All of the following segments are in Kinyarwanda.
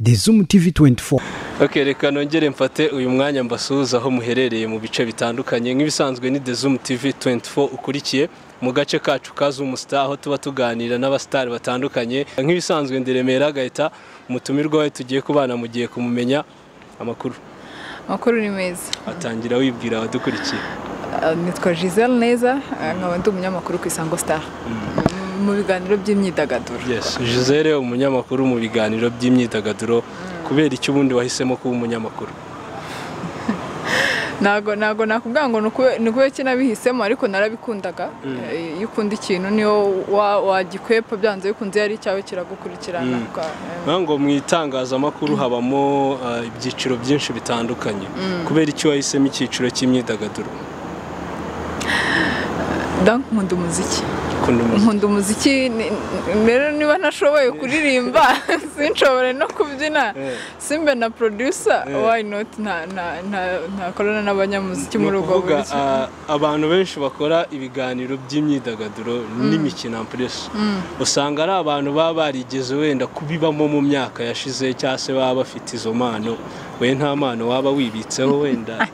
The Zoom TV 24. Ok, reka nongere mfate uyu mwanya mbasuhuza aho muherereye mu bice bitandukanye. Nk'ibisanzwe ni The Zoom TV 24 ukurikiye mu gace kacu ka Zoom Star, aho tuba tuganira n'abastar batandukanye. Nk'ibisanzwe ndi Remera Gahita, umutumirwa we tugiye kubana mugiye kumumenya. Amakuru. Amakuru ni meza. Atangira wibwira abadukurikiye. Nitwa Giselle Neza, nkaba ndi umunyamakuru ku Isango Star mu biganiro by'imyidagaduro. Yes, Giselle umunyamakuru mu biganiro by'imyidagaduro. Kubera icyo ubundi wahisemo kuba umunyamakuru? Ntago nakubwira ngo ni ukubera iki nabihisemo, ariko narabikundaga. Iyo ukunda ikintu niyo wagikwepa byanze bikunze, yari icyawe kiragukurikirana. Ngo mu itangazamakuru habamo ibyiciro byinshi bitandukanye. Kubera icyo wahisemo icyiciro cy'imyidagaduro? Donc nkunda umuziki. Nkunda umuziki rero, niba ntashoboye kuririmba sinshobore no kubyina simbe na producer, why not ntakorana n'abanyamuziki muri ubwo buryo? Abantu benshi bakora ibiganiro by'imyidagaduro n'imikino en plus usanga ari abantu baba barigeze wenda kubibamo mu myaka yashize, cyangwa se baba bafite izo mpano. We nta mpano waba wibitseho wenda?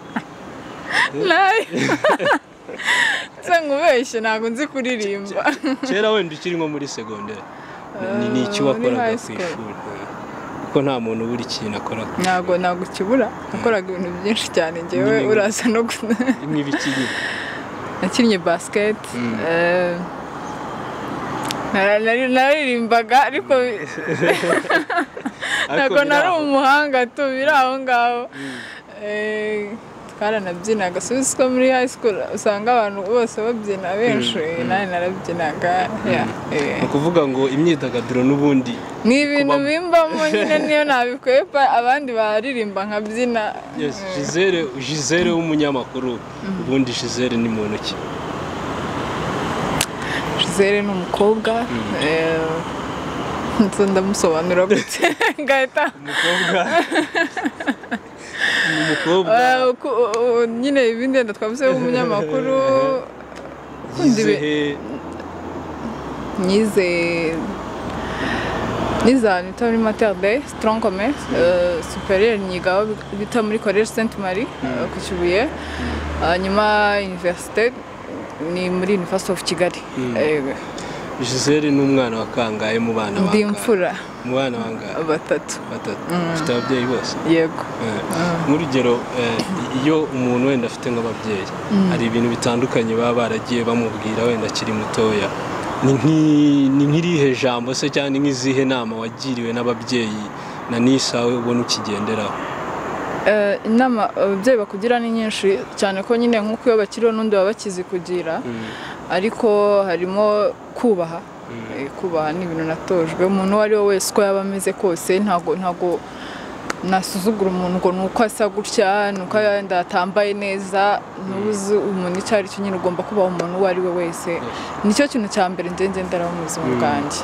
Nkubeshye ntabwo nzi kuririmba. Kera wenda ukiri nko muri segonderi ni iki wakoraga ku ishuri? Kuko nta muntu ubura ikintu akora. Ntabwo ukibura, nakoraga ibintu byinshi cyane njyewe. Uraza no nk'ibiki? Nakinnye basket, naririmbaga, ariko ntabwo nari umuhanga tu, biri aho ngaho. Twaranabyinaga, suzi ko muri high school usanga abantu bose babyina benshi, nawe narabyinaga. Ni ukuvuga ngo imyidagaduro n'ubundi ni ibintu bimbamo nyine, niyo nabikwepa abandi baririmba nkabyina. Giselle w'umunyamakuru, ubundi Giselle ni muntu ki? Giselle ni umukobwa. Ndamusobanura gute ngahita? Umukobwa nyine ibindi wenda twavuze w'umunyamakuru. Nize ahantu bita muri Mater Dei Tronc Commun supérieur, niga bita muri Collège Sainte Marie ku Kibuye. Nyuma université ni muri University of Kigali. Giselle ni umwana wa kangahe mu bana bangahe? Ndi imfura. Mu bana bangahe? Batatu. Ufite ababyeyi bose? Yego. Nk'urugero iyo umuntu wenda afite nk'ababyeyi hari ibintu bitandukanye baba baragiye bamubwira wenda akiri mutoya, ni nk'irihe jambo se cyangwa ni nk'izihe nama wagiriwe n'ababyeyi na n'isawe ubona ukigenderaho? Inama ababyeyi bakugira ni nyinshi cyane, ko nyine nk'uko iyo bakiriho n'undi baba bakizi kugira, ariko harimo kubaha. Kubaha ni ibintu natojwe. Umuntu uwo ari we wese uko yaba ameze kose, ntago nasuzugura umuntu ngo ni uko asa gutya, ni uko yenda atambaye neza. Ntuzi umuntu icyo ari cyo nyine, ugomba kubaha umuntu uwo ari we wese. Nicyo kintu cya mbere njye ngenderaho mu buzima bwanjye.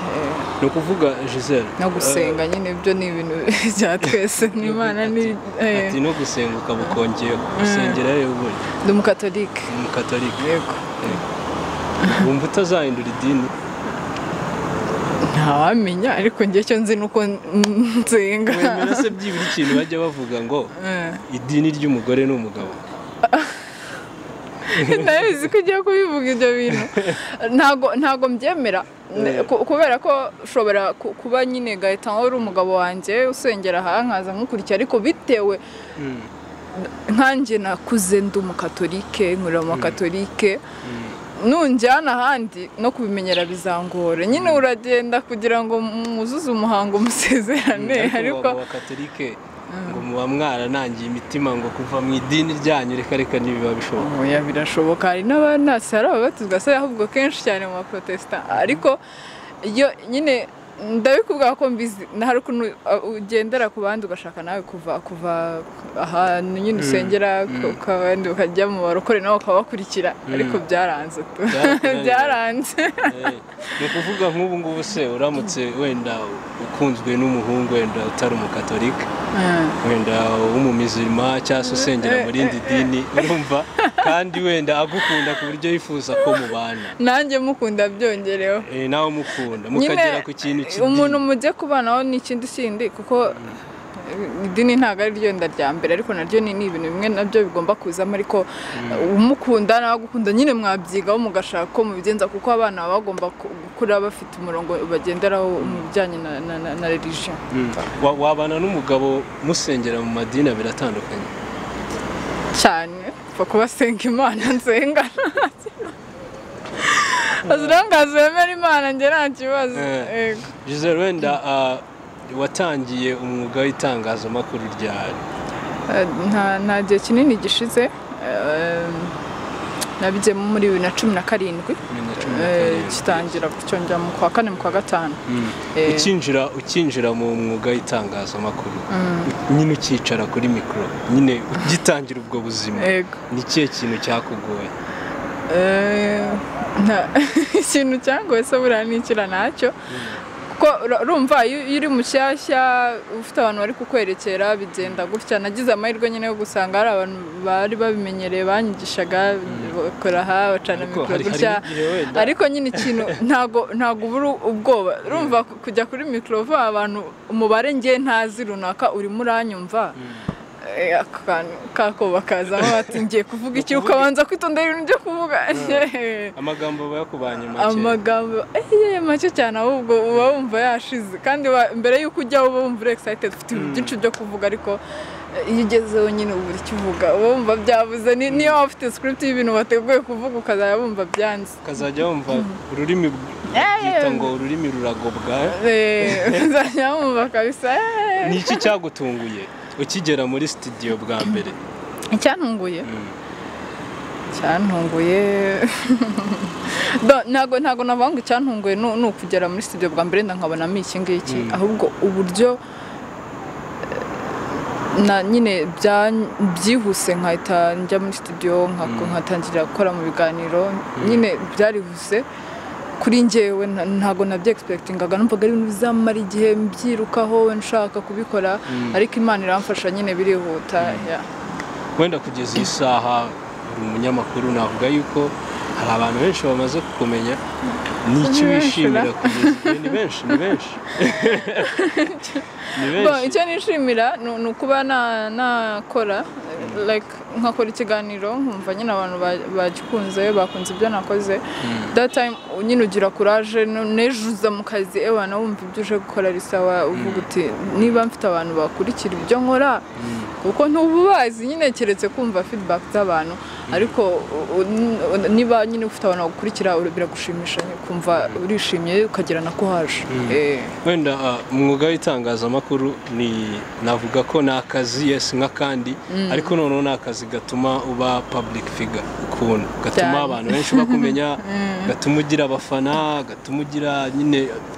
Ni ukuvuga Giselle no gusenga nyine, ibyo ni ibintu bya twese n'Imana. Ni ati no gusenga ukaba ukongeyeho. Usengera hehe ubundi? Ndi umukatolike. Umukatolike? Yego. Wumva utazahindura idini? Ntawamenya, ariko njye cyo nzi nuko nsenga. Wemera se byibura ikintu bajya bavuga ngo idini ry'umugore n'umugabo? Nabizi ko ugiye kubivuga ibyo bintu. Ntago mbyemera, kubera ko ushobora kuba nyine Gaëtan wari umugabo wanjye usengera aha nkaza nkukurikira, ariko bitewe nkanjye nakuze ndi umukatolike, nkurira mu bakatolike, nunjyana ahandi no kubimenyera bizangora. Nyine uragenda kugira ngo mwuzuze umuhango musezerane, ariko abakatolike ngo muba mwaranangiye imitima ngo kuva mu idini ryanyu reka ntibiba bishoboka. Oya, birashoboka. Hari n'abanasi, hari ababatizwa se ahubwo kenshi cyane mu baprotestant, ariko iyo nyine ndabikubwira ko mbizi, hari ukuntu ugendera ku bandi ugashaka nawe kuva ahantu nyine usengera ukabandi ukajya mu barokore nawe ukabakurikira, ariko byaranze. Byaranze. Ni ukuvuga nk'ubu ngubu se uramutse wenda ukunzwe n'umuhungu wenda utari umukatolika, wenda w'umumizirima cyangwa se usengera mu rindi dini, urumva, kandi wenda agukunda ku buryo yifuza ko mubana, nanjye mukunda byongereho, nawe mukunda, mukagera ku kintu cy'idini. Umuntu mujye kubanaho ni ikindi kindi, kuko idini ntabwo ari ryo nda rya mbere, ariko naryo ni ibintu bimwe nabyo bigomba kuzamo, ariko umukunda nawe agukunda nyine mwabyigaho mugashaka ko mubigenza, kuko abana baba bagomba gukura bafite umurongo bagenderaho mu bijyanye na religion. Wabana n'umugabo musengera mu madini abiri atandukanye? Cyane, upfa kubasenga Imana nsenga, as long as wemera Imana njye nta kibazo. Gisele, wenda watangiye umwuga w'itangazamakuru ryari? Nta gihe kinini gishize, nabigiyemo muri 2017, kitangira gutyo njya mu kwa 4 mu kwa 5. Ukinjira mu mwuga w'itangazamakuru nyine ukicara kuri mikoro nyine ugitangira ubwo buzima, ni ikihe kintu cyakugoye? Ikintu cyangoye se buriya nikira nacyo, kuko urumva iyo uri mushyashya ufite abantu bari kukwerekera bigenda gutya. Nagize amahirwe nyine yo gusanga hari abantu bari babimenyereye banyigishaga, bakora aha bacana mikoro gutya, ariko nyine ikintu ntago ubura ubwoba. Urumva kujya kuri mikoro abantu umubare ngiye ntazi runaka urimo uranyumva, kako bakazamo bati ngiye kuvuga iki, ukabanza kwitondera ibintu byo kuvuga. Amagambo bayakubanye make, amagambo make cyane, ahubwo uba wumva yashize, kandi mbere y'uko ujya uba wumva uri excited ufite ibintu byinshi byo kuvuga, ariko iyo ugezeho nyine ubura icyo uvuga, uba wumva byabuze. Niyo waba ufite script y'ibintu wateguye kuvuga ukazajya wumva byanze, ukazajya wumva ururimi byita ngo ururimi ruragobwa, ukazajya wumva kabisa. Ni iki cyagutunguye ukigera muri studio bwa mbere? Icyantunguye ntago navuga ngo icyantunguye ni ukugera muri studio bwa mbere nkabonamo iki ngiki, ahubwo uburyo na nyine byihuse nkahita njya muri studio nkatangira gukora mu biganiro, nyine byarihuse kuri njyewe, ntago nabyo expectingaga, numvaga ari ibintu bizamara igihe mbyirukaho nshaka kubikora, ariko Imana iramfasha nyine birihuta. Wenda kugeza iyi saha uri umunyamakuru, navuga yuko hari abantu benshi bamaze kukumenya, ni iki wishimira kugeza? Ni benshi, ni benshi. Icyo nishimira ni ukuba nakora like nkakora ikiganiro nkumva nyine abantu bagikunze, bakunze ibyo nakoze. That time nyine ugira courage nejuza mu kazi, ewa na wumva ibyo uje gukora ari sawa, uvuga uti niba mfite abantu bakurikira ibyo nkora, kuko ntububazi nyine keretse kumva feedback z'abantu, ariko niba nyine ufite abantu bagukurikira biragushimisha, kumva urishimye ukagira na courage. Wenda umwuga w'itangazamakuru ni navuga ko ni akazi yes nk'akandi, ariko noneho ni akazi gatuma uba public figure ukuntu, gatuma abantu benshi bakumenya, gatuma ugira abafana, gatuma ugira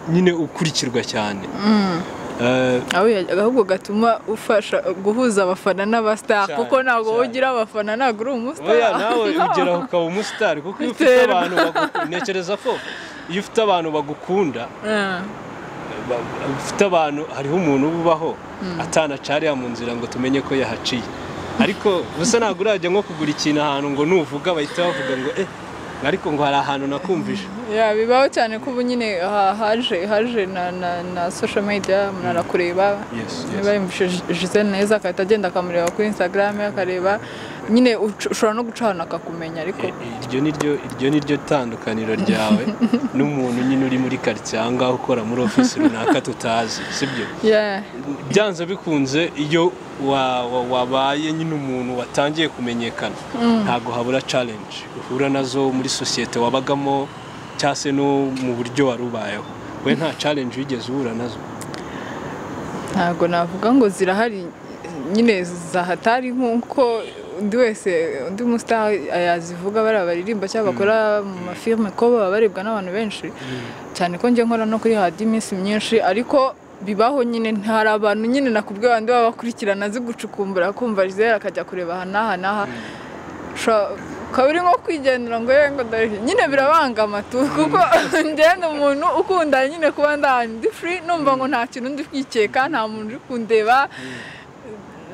nyine ukurikirwa cyane. Ahubwo gatuma ufasha guhuza abafana n'abastar, kuko ntabwo ugira abafana ntabwo uri umustar. Oya, nawe ugera ukaba umustar, kuko iyo ufite abantu ntekereza ko iyo ufite abantu bagukunda, ufite abantu, hariho umuntu ubaho atanacariya mu nzira ngo tumenye ko yahaciye, ariko gusa ntabwo urajya nko kugura ikintu ahantu ngo nuvuga bahita bavuga ngo ariko ngo hari ahantu nakumvise. Bibaho cyane ko ubu nyine haje na social media, umuntu arakureba, niba yumvise Gisele neza akahita agenda akamureba kuri Instagram, akareba nyine ushobora no guca ahantu akakumenya. Ariko iryo ni ryo tandukaniro ryawe n'umuntu nyine uri muri quartier aha ngaha ukora muri office runaka tutazi, sibyo? Byanze bikunze iyo wabaye nyine umuntu watangiye kumenyekana, ntago habura challenge uhura nazo muri societe wabagamo cyangwa se no mu buryo warubayeho. We nta challenge wigeze uhura nazo? Ntago navuga ngo zirahari nyine zahatari nkuko undi wese undi mustar yazivuga, bari abaririmba cyangwa bakora mu mafilme ko baba barebwa n'abantu benshi cyane, ko njye nkora no kuri hadi iminsi myinshi, ariko bibaho nyine ntari abantu nyine nakubwiye bandi babakurikirana azi gucukumbura kumva Gisele akajya kureba aha n'aha n'aha. Ukaba uri nko kwigendera ngo yewe ngo dore nyine birabangama tu, kuko ngenda umuntu ukunda nyine kuba ndi free, numva ngo nta kintu ndi kwikeka, nta muntu uri kundeba,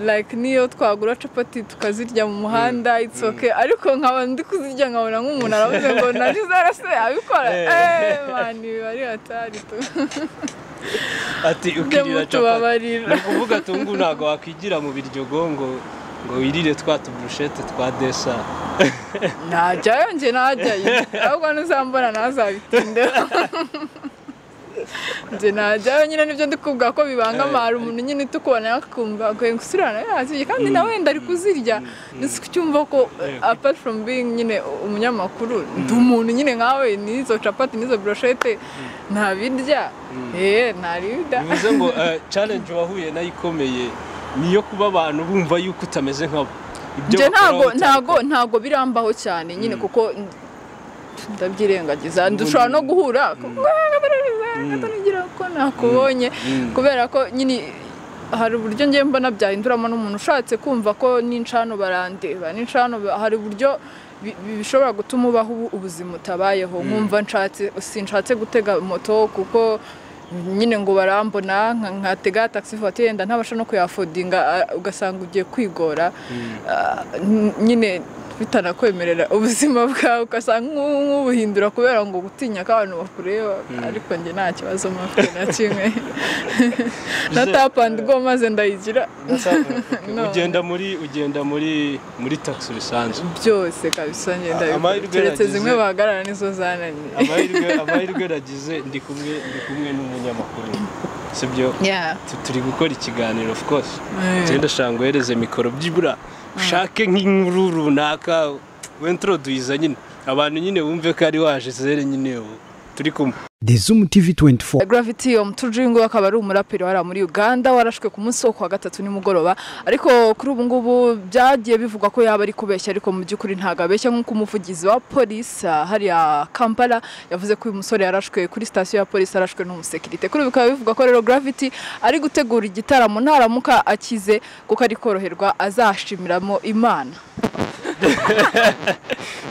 like niyo twagura capati tukazirya mu muhanda, it's okay, ariko nkaba ndi kuzirya nkabona nk'umuntu aravuze ngo na Gisele se abikora, man, biba ari hatari tu. Ati ukirira capati, ni ukuvuga tungu ntabwo wakwigira mu biryogo ngo wirire twa tuburushete twa desa. Najyayo nje, najyayo ahubwo ntuzambona ntazabitindeho. Nje najyayo nyine, nibyo ndi kuvuga ko bibangama. Hari umuntu nyine tukubona akumva gusubirana yazirya kandi nawe wenda ari kuzirya, nisi kucyumva ko apart from being nyine umunyamakuru ndi umuntu nyine nkawe, n'izo capati n'izo brochette ntabirya, ntaribda. Bivuze ngo challenge wahuye nayo ikomeye niyo kuba abantu bumva yuko utameze nkabo. Ibyo ntago birambaho cyane nyine, kuko ndabyirengagiza. Dushobora no guhura ko nakubonye, kubera ko nyine hari uburyo ngiye mbona byahinduramo n'umuntu ushatse kumva ko n'incano barandeba, n'incano hari uburyo bishobora gutuma ubaho ubuzima utabayeho. Nkumva sinshatse gutega moto kuko nyine ngo barambona, nkatega taxi voiture yenda ntabasha no kuyafodinga, ugasanga ugiye kwigora nyine bitanakwemerera ubuzima bwawe, ugasanga nk'ubuhindura kubera ngo gutinya ko abantu bakureba. Ariko njye nta kibazo mfite na kimwe, na tap and go maze ndayigira. Ugenda muri taxi bisanzwe byose kabisa, ngenda keretse zimwe bahagarara nizo zananiye. Amahirwe nagize ndi kumwe n'umunyamakuru, sibyo? Turi gukora ikiganiro, of course ngenda shanga uhereze mikoro byibura ushake nk'inkuru runaka wintroduce nyine abantu nyine bumve ko ari waje Gisele nyine turi kumwe. The Zoom TV 24. Gravity Omutujju akaba ari umuraperi wari muri Uganda, warashwe ku munsi wo kwa gatatu nimugoroba, ariko kuri ubu ngubu byagiye bivugwa ko yaba ari kubeshya, ariko mu by'ukuri ntago abeshya, nk'uko umuvugizi wa polisi hariya Kampala yavuze ko uyu musore yarashwe kuri sitasiyo ya polisi, arashwe n'umusekirite. Kuri ubu bikaba bivugwa ko rero Gravity ari gutegura igitaramo, ntaramuka akize kuko ari koroherwa azashimiramo Imana.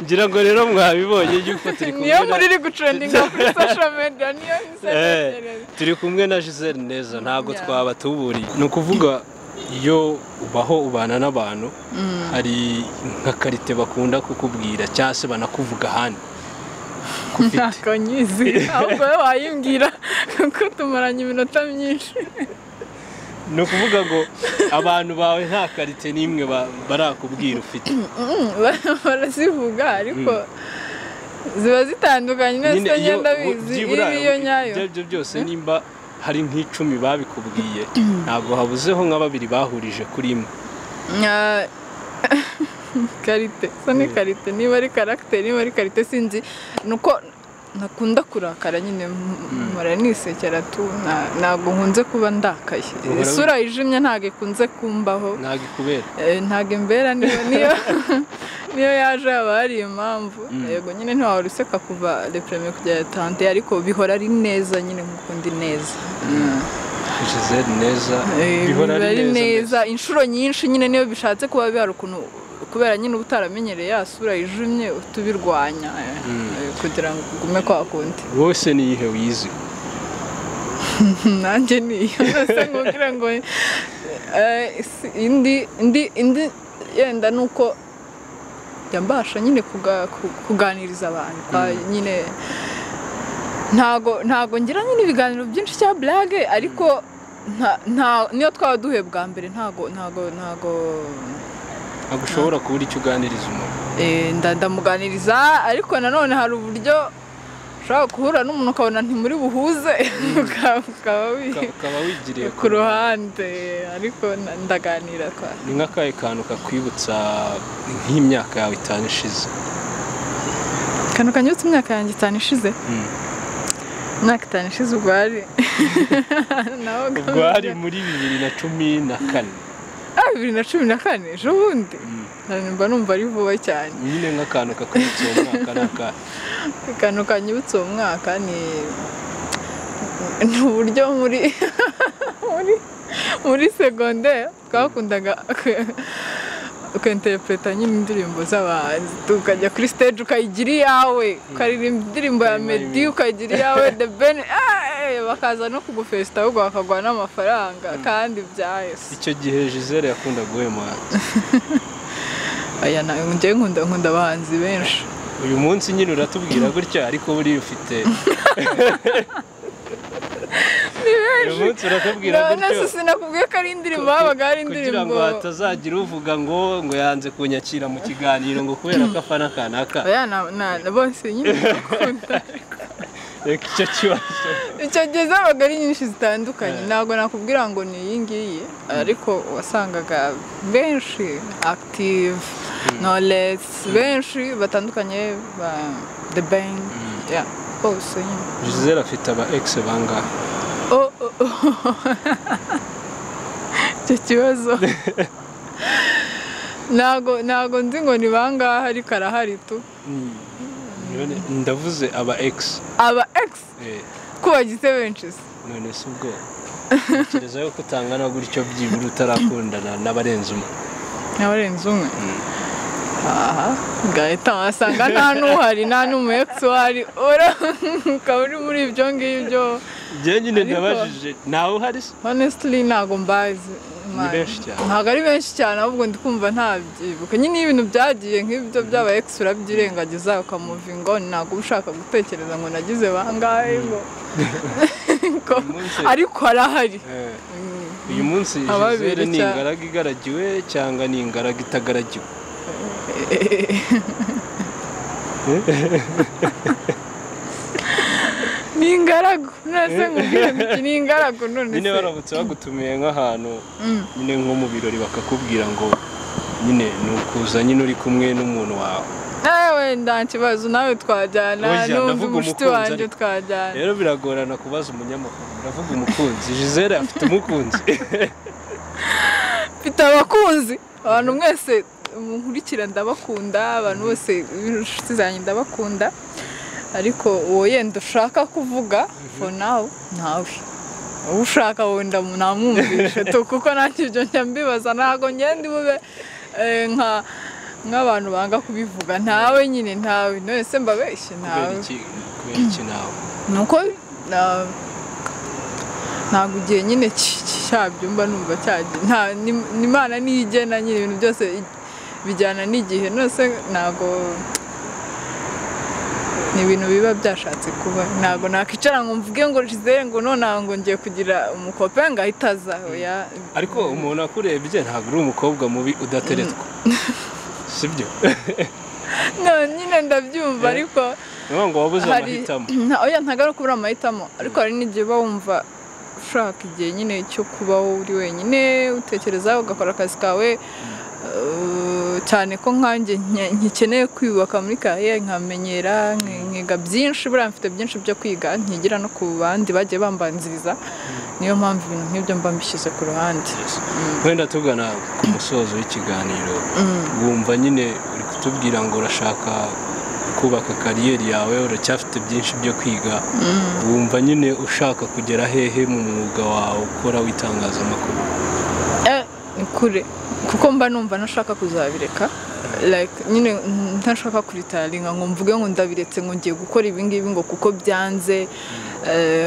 Ngira ngo rero mwabibonye yuko turi kumwe, niyo muri iri gutrendinga kuri social media, niyo turi kumwe na Gisele neza, ntago twaba tuburiye. Ni ukuvuga iyo ubaho ubana n'abantu hari nka karite bakunda kukubwira cyangwa se banakuvuga ahandi. Ntabwo nyizi, ahubwo wayimbwira kuko tumaranye iminota myinshi. Ni ukuvuga ngo abantu bawe nta karite n'imwe barakubwira ufite. Barazivuga ariko ziba zitandukanye, nese ngenda bizi iyo nyayo. Ibyo byose nimba hari nk'icumi babikubwiye ntabwo habuzeho nka babiri bahurije kuri imwe. Karite, so ni karite, niba ari caractère, niba ari karite sinzi, nuko nakunda kurakara nyine, mpora nisekera tu, ntabwo nkunze kuba ndakaye. Isura yijimye ntabwo ikunze kumbaho, ntabwo ikubera, ntabwo imbera, niyo yaje haba hari impamvu. Yego nyine ntiwahora useka kuva le premier kugera tante, ariko bihora ari neza nyine, nkuko ndi neza. Gisele neza bihora ari neza inshuro nyinshi nyine, niyo bishatse kuba bihari ukuntu kubera nyine utaramenyereye ya sura yijimye utubirwanya kugira ngo ugume kwa kundi. Wowe se niyihe wize? Nanjye niyo nase nkugira ngo indi yenda nuko yambasha nyine kuganiriza abantu nyine, ntago ngira nyine ibiganiro byinshi cya blague, ariko niyo twaba duhuye bwa mbere ntago ushobora kubura icyo uganiriza umuntu. Ndamuganiriza, ariko nanone hari uburyo ushobora guhura n'umuntu ukabona ntimuri buhuze, ukaba wigiriye ku ruhande, ariko ndaganira. Ni nk'akahe kantu kakwibutsa nk'imyaka yawe itanu ishize? Akantu kanyibutsa imyaka yanjye itanu ishize? Imyaka itanu ishize ubwo hari muri 2014. 2014 ejo bundi mba numva ari vuba cyane nyine. Nk'akantu kakwibutsa uwo mwaka ni akahe? Akantu kanyibutsa uwo mwaka ni uburyo muri secondaire twakundaga ukinterpreta nyine indirimbo z'abahanzi, ukajya kuri stage ukayigira iyawe, ukaririmba indirimbo ya Meddy ukayigira iyawe, The Ben, bakaza no kugufesta ahubwo bakaguha n'amafaranga kandi byahise. Icyo gihe Gisele yakundaga uwuhe muhanzi? Oya, njyewe nkunda abahanzi benshi. Uyu munsi nyine uratubwira gutya ariko buriya ufite ni benshi. None sinakubwiye ko ari indirimbo habaga hari indirimbo kugira ngo hatazagira uvuga ngo yanze kunyakira mu kiganiro ngo kubera ko afana kanaka. Oya, na bose nyine ndakunda. Reka icyo kibazo. Icyo gihe zabaga ari nyinshi zitandukanye, ntabwo nakubwira ngo ni iyi ngiyi, ariko wasangaga benshi Active, Knowless, benshi batandukanye ba The Ben, yeah, bose nyine. Gisele afite aba ex bangahe? Icyo kibazo ntago nzi ngo ni bangahe ariko arahari tu. Ndavuze aba ex. Aba ex? Ko bagize benshi se? None se ubwo ntekereza yuko utangana gutyo byibura utarakundana n'abarenze umwe. N'abarenze umwe? Aha, gahita wasanga nta n'uhari, nta n'umu ex uhari, ukaba uri muri ibyo ngibyo. Njye nyine ndabajije, ntawe uhari se? Honestly ntago mbazi. Ni benshi cyane. Ntabwo ari benshi cyane ahubwo ndi kumva ntabyibuka. Nyine iyo ibintu byagiye nk'ibyo byaba ex urabyirengagiza ukamuvinga ngo ntabwo uba ushaka gutekereza ngo nagize bangahe ngo. Ariko arahari. Uyu munsi Gisele ni ingaragu igaragiwe cyangwa ni ingaragu itagaragiwe? Ni ingaragu, nase nkubwire ngo ni ingaragu none se. Nyine baramutse bagutumiye nk'ahantu nyine nko mu birori bakakubwira ngo nyine ni ukuza nyine uri kumwe n'umuntu wawe. Nawe nta kibazo, nawe twajyana, n'undi mushuti wanjye twajyana. Rero biragorana kubaza umunyamakuru, ndavuga umukunzi. Gisele afite umukunzi. Mfite abakunzi, abantu mwese munkurikira ndabakunda, abantu bose inshuti zanjye ndabakunda. Ariko uwo yenda ushaka kuvuga for now ntawe. Ushaka wenda namwumvishe to kuko nanjye ibyo njya mbibaza, ntago ngenda bube nk'abantu banga kubivuga. Ntawe nyine, ntawe. None se mbabeshye ntawe. Kubera iki nawe? Nuko ntabwo igihe nyine cyabyo mba numva cyagiye. Nta Imana niyigena nyine, ibintu byose bijyana n'igihe. None se ntago ni ibintu biba byashatse kuba. Ntabwo nakwicara ngo mvuge ngo Gisele ngo none ngo ngiye kugira umukope ngo ahitaza. Oya. Ariko umuntu akurebye ntabwo uri umukobwa mubi udateretswa. Sibyo? No, nyine ndabyumva ariko ngo wabuze amahitamo. Oya, ntabwo ari ukubura amahitamo, ariko hari n'igihe uba wumva ushaka igihe nyine cyo kubaho uri wenyine, utekereza ugakora akazi kawe. Cyane ko nkanjye nkikeneye kwiyubaka muri carrière, nkamenyera, nkiga byinshi, buriya mfite byinshi byo kwiga, nkigira no ku bandi bagiye bambanziriza. Niyo mpamvu ibintu nk'ibyo mba mbishyize ku ruhande. Wenda tugana ku musozo w'ikiganiro, wumva nyine uri kutubwira ngo urashaka kubaka kariyeri yawe, uracyafite byinshi byo kwiga, wumva nyine ushaka kugera hehe mu mwuga wawe ukora w'itangazamakuru? Kure, kuko mba numva ntashaka kuzabireka, like nyine ntashaka kuritaringa ngo mvuge ngo ndabiretse ngo ngiye gukora ibi ngibi ngo kuko byanze,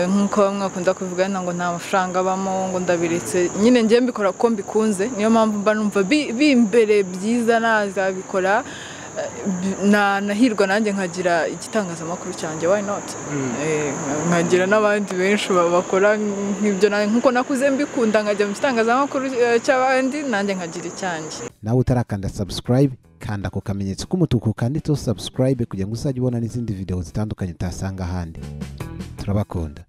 nk'uko bamwe bakunda kuvuga ngo nta mafaranga abamo ngo ndabiretse. Nyine ngiye mbikora kuko mbikunze, niyo mpamvu mba numva bimbere byiza nazabikora, nahirwa nanjye nkagira igitangazamakuru cyanjye, why not? Nkagira n'abandi benshi bakora nk'ibyo nkuko nakuze mbikunda, nkajya mu gitangazamakuru cy'abandi nanjye nkagira icyanjye. Nawe utarakanda subscribe, kanda ako kamenyetso k'umutuku kanditseho subscribe kugira ngo uzajye ubona n'izindi video zitandukanye utasanga ahandi. Turabakunda.